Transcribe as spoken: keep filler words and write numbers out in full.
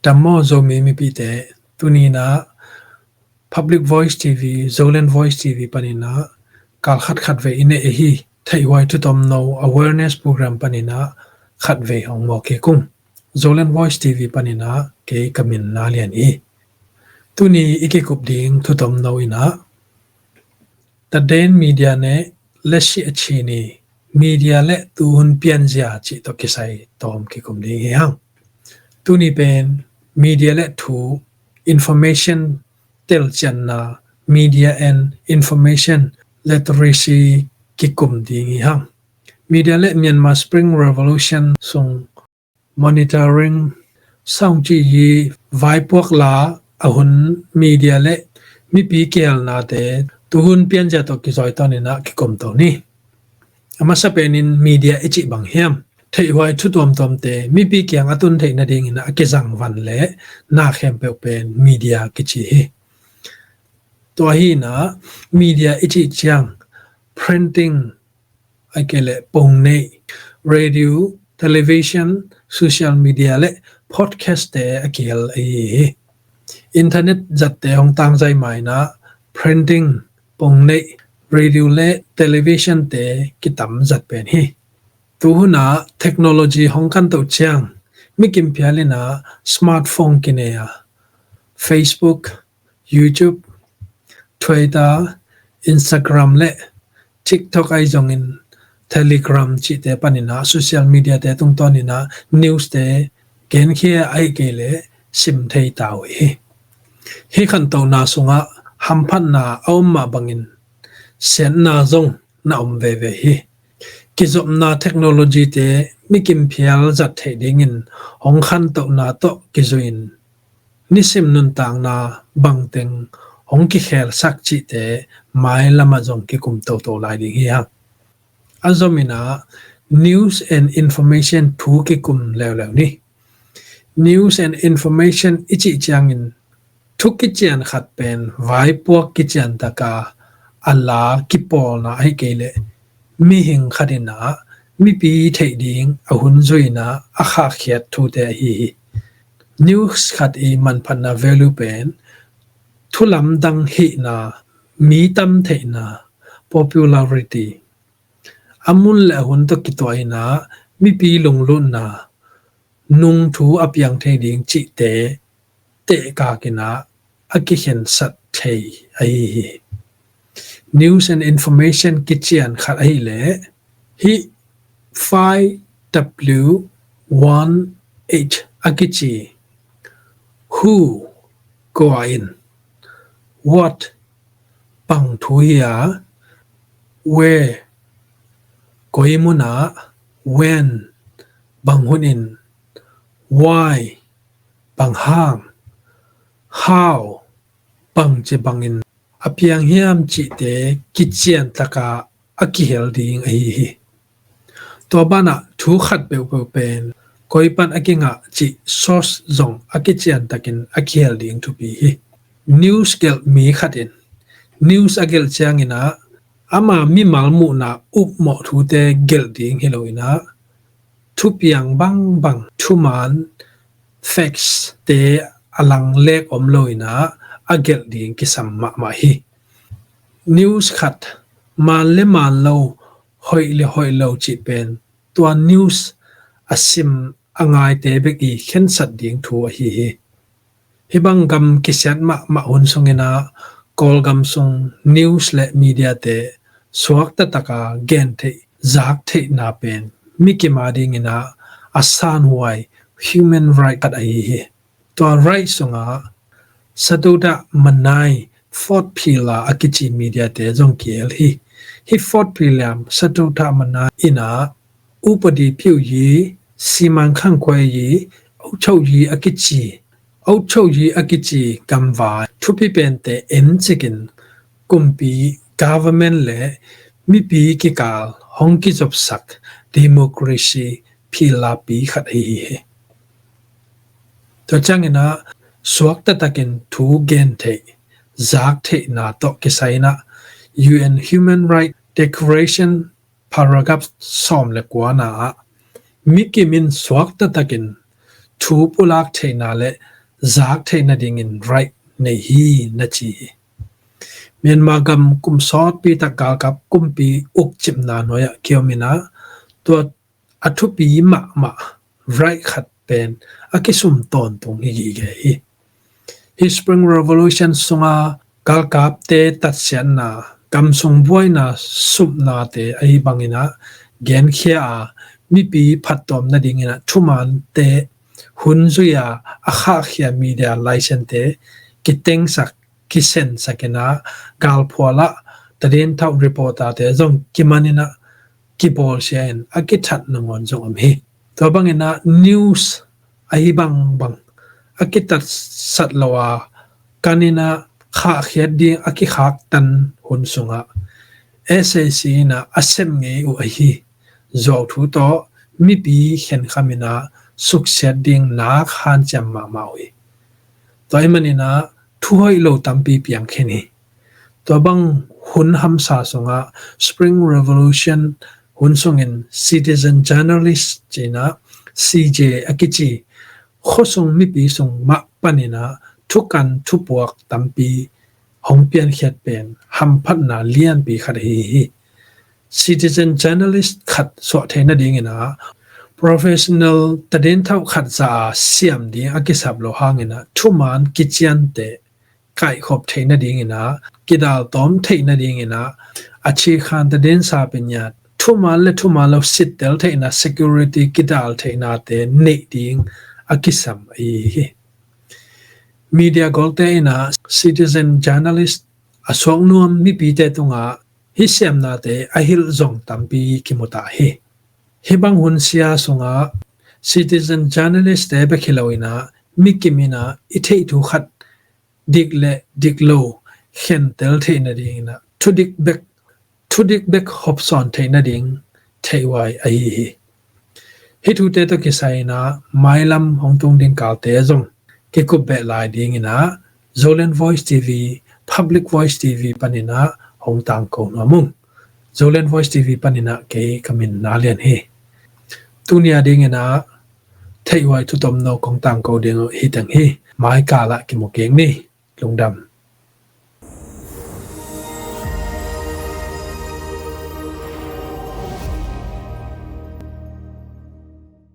Dam maw Zomi mipite, tuni in ah Public Voice T V, Zoland Voice T V panin ah kal khat khat vei i neih ahi theihhuai thutomno awareness program panin ah khat vei hong mawk hi kung. Zoland Voice T V panin ah kei ka min Na Lian hi. Tuni i kikup ding thutomno in ah Tadden media ne leshi a chini media le tuhun pianzia cih tawh kisai tawm kikum ding hi hang. Tuni pen media le thu information telcianna, media and information literacy kikum ding hi hang. Media le Myanmar Spring Revolution sung monitoring sawng ci hi vaipuak la a hun media le mipi kihelnate tuhun pianzia tawh kizawitawn in ah kikum to ni. A masa penin media i cih bang hiam? Theihhuai thu tuamtuamte mipi kiang a tun theih nadingin a kizangvan le na khempeuh pen media kici hi. Tua hi in ah media i cih ciang printing, ahih kei leh pongneih, radio, television, social media le podcast te a kihel ahi hi. Internet zatte hong tangzai ma in ah printing, pongneih, radio le television te kitam zat pen hi. Tuhun ah technology hong kan toh ciang mi kimphial in ah smartphone kinei a, Facebook, YouTube, Twitter, Instagram le TikTok ahi zongin Telegram cihte panin ah social media te tungtawn in ah news te genkhia ahih kei leh sim thei ta uh hi. Hih khantohna sungah hamphatna a om mah bangin siatna zong na om veve hi. Kizopna technology te mi kimphial zat theih dingin hong khantohna tawh kizui in nisim nuntakna bangteng hong kikhelsak cihte mailam ah zong kikum toto lai ding hi hang. A zom in ah news and information thu kikum leuleu ni. News and information i cih ciangin thu kician khat pen vaipuak kician taka a la kipawlna ahih kei leh mihing khat in ah mipi theih ding a hun zui in ah a khahkhiat thute ahi hi. News khat i manphatna value pen thu lamdang hihna, mi tam theihna, popularity, a mun le a hun tawh kituah in ah mipi lunglutna, nungthu a piang thei ding cihte tehkak in ah a kikhensat thei ahi hi. News and information kician khat ahih leh hih five W one H a kici who, kua in, what, bang thu hi a, where, koi mun ah, when, bang hun in, why, bang hang, how, bangci bangin a piang hiam cihte kician taka a kihel ding ahi hi. Tua banah thu khat peuhpeuh pen koi pan a kingah cih source zong a kician takin a kihel ding thupi hi. News gelh mi khat in news a gelh ciangin ah ama mimal muhna upmawh thute gelh ding hi lo in ah thupiang bangbang, thuman, facts te a lang lek om lo in ah a gelh ding kisam mahmah hi. News khat man le man lo, hoih le hoih lo cih pen tua news a sim a ngaite bek i khensat ding thu ahi hi. Hih bang gam kisiat mahmah hun sungin ah Kawlgam sung news le media te suakta taka gen theih, zak theihna pen mi kim a dingin ah a sanhuai human right khat ahi hi. Tua right sungah Satuttha Manai, fourth pillar a kici media te zong kihel hi. Hih fourth pillar Satuttha Manai in ah upadi phiuyi, siman khangkhuaiyi, auchauyi a kici, auchauyi a kici gamvai thupi pente encikin kumpi, government le mipi kikal hong kizopsak democracy pillar pi khat ahi hi. Tua ciangin ah suakta takin thu gen theih, zak theihna tawh kisai in ah U N Human Rights Declaration paragraph sawm le kuana ah mi kim in suakta takin thu pulak theihna le zak theih nadingin right nei hi na ci hi. Myanmar gam kum sawtpi tak galkap kumpi ukcipna nuai-ah kiom in ah, tua a thupi mahmah right khat pen a kisum tawntung hi gige hi. Hi Spring Revolution sunga galkapte tatsiatna, gamsung buaina supnate ahi bangin ah genkhia a, mipi phattuam nadingin ah thumaante hun zui a, a khahkhia media license-te kitengsak, kisensak in ah, galphual ah tadinthauh reporter-te zong kiman in ah, kibawlsia in a kithat nangawn zong om hi. Tua bangin ah news ahi bangbang a kitatsat lo a, kan in ah khahkhiat ding a kikhaktan hun sungah S A C in ah a sem ngei uh ahi zuau thu tawh mipi khenkham in ah suksiat ding nak hanciam mahmah uh hi. Tua ahih manin ah thuhoih lo tampi piang khin hi. Tua bang hun hamsa sungah, Spring Revolution hun sungin citizen journalist ci-in ah, C J a kici, khuasung mipi sung mah panin ah thukan thupuak tampi hong piankhiat pen hamphatna lianpi khat ahi hi. Citizen journalist khat suah theih nadingin ah, professional tadinthauh khat za a siam ding a kisap lo hangin ah, thumaan kicianteh kaihkhop theih nadingin ah, kidal tawm theih nadingin ah, a cikhan tadinsa pinya, thumaan le thumaan lo sittel theihna, security kidal theihnate neih ding a kisam ahi hi. Media golte in ah citizen journalist a suak nuam mipite tungah hih siamnate a hilh zong tampi kimu ta hi. Hih bang hun sia sungah citizen journalist-te bek hi lo in ah, mi kim in ah i theih thu khat dik le dik lo khentel theih nadingin ah, thudik bek, thudik bek hopsawn theih nading theihhuai ahi hi. Hih thute tawh kisai in ah, mailam hong tung ding kalte zong kikup beh lai dingin ah, Zoland Voice T V, Public Voice T V panin ah hong tangko nuam ung. Zoland Voice T V panin ah kei ka min Na Lian hi. Tuni a dingin ah theihhuai thu tomno kong tangko ding uh hih teng hi. Mai kal ah kimu kik ni. Lungdam.